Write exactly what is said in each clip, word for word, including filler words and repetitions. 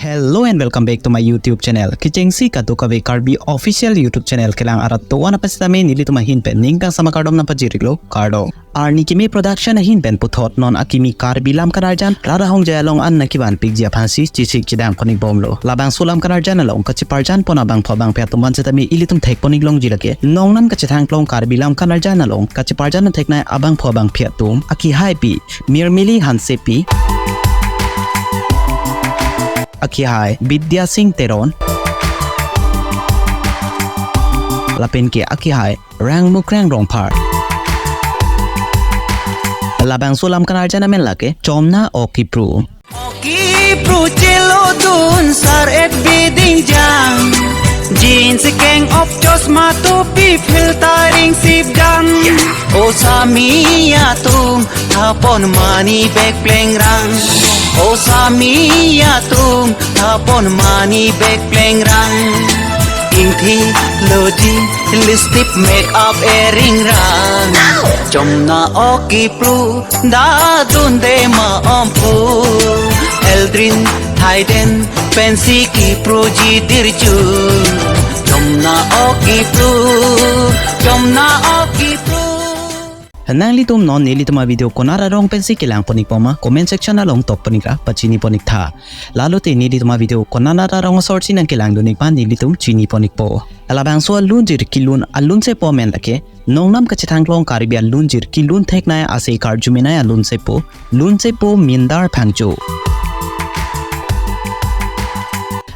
Hello and welcome back to my YouTube channel. Kechengsi kadokave Karbi official YouTube channel kelang arat do-an aphan sitame nelitum ahin pen ning kangsam akardom nangpajir-iklo, kardom. Arni Keme Production ahin pen puthot non akimi Karbi lam kanarjan rat ahongjai along an nangkevanpikji aphansi chesik chedang pon-ikbomlo. Labangso lam kanarjan along kacheparjan pon abangphu abangphi atum aphan sitame ilitum thekpon-ik longji lake nongnam kachethangklong Karbi lam kanarjan along kacheparjan theknei abangphu abangphi atum, akehai pi Mirmili Hansepi, akehai Bidya Singh Teron, lapen ke akehai Rangmukrang Rongphar. Labangso lam kanarjan amen lake Chomna O Kipru. O kipru chelodun sar et biding jang. Jeans keng op chosma topi filtering sip jang. O sami atum thapon money bag plengrang. O sami atum thapon money bag plengrang. Ingthi loji lipstick make up eringrang. Chomna O Kipru dadunde ma omphu. Eldrin thaiden pensi kiproji dirju. Chomna O Kipru, Chomna O Kipru. Nanglitum non nelitum avideo konat arong pensi kelang pon-ikpo ma comment section along tok pon-ikra pachini pon-iktha. Lalote nelitum avideo konat arong asorsi nangkelang dun-ik ma nelitum chini pon-ikpo. Labangso alunjir kelun alunsepo amen lake nongnam kachethangklong Karbi alunjir kelun theknei ase karjumenei alunsepo, lunsepo Mindar Phangcho.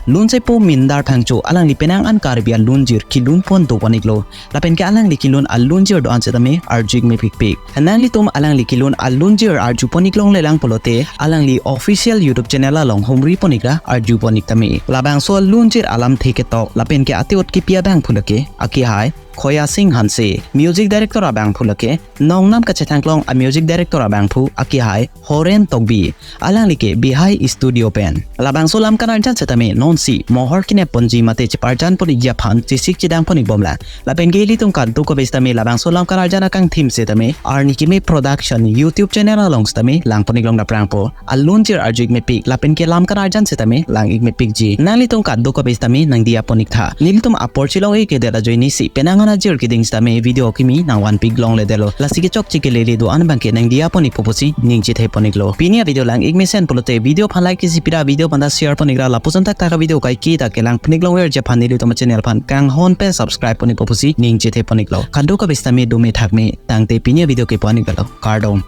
Lunsepo Mindar Phangcho alangli penang an Karbi alunjir kelun pon dopon-iklo. Lapen ke alangli kelun alunjir do-an sitame arju-ik mepikpik. Nanglitum alangli kelun alunjir arju pon-ik longlelang pulote alangli official YouTube channel along humri pon-ikra arju pon-ik tame. Labangso alunjir alamthe ketok lapen ke atiot kipi abangphu lake akehai Khoya Singh Hanse. Music director abangphu lake nongnam kachethangklong a music director abangphu akehai Horen Tokbi. Alangli ke Bihai Studio pen. Labangso lam kanarjan sitame nonsi mohor kenep ponji mate cheparjan pon-ikji aphan chesik chedang pon-ikbomlang. Lapen ke ilitum kadokave sitame labangso lam kanarjan akangthim sitame Arni Keme Production YouTube channel along sitame lang pon-ik long daprangpo. Alunjir arju-ik mepik lapen ke lam kanarjan sitame lang-ik mepikji. Nanglitum kadokave sitame nangdiya pon-iktha. Nelitum apor chelong-ik kedet ajoinesi penang an ajir keding sitame video kimi nangvanpik longledetlo. Lasi kechokche kelele do-an abangke nangdiya pon-ikpo pusi ning chethe pon-iklo. Pini avideo lang-ik mesen pulote video aphan like isi pira, video aphanta share pon-ikra, lapuson thakthak avideo kaike ta kelang pon-ik longverji aphan nelitum channel aphan kanghon pen subscribe pon-ikpo pusi ning chethe pon-iklo. Kadokave sitame dome thakme tangte pini avideo ke pon-iklo. Kardom.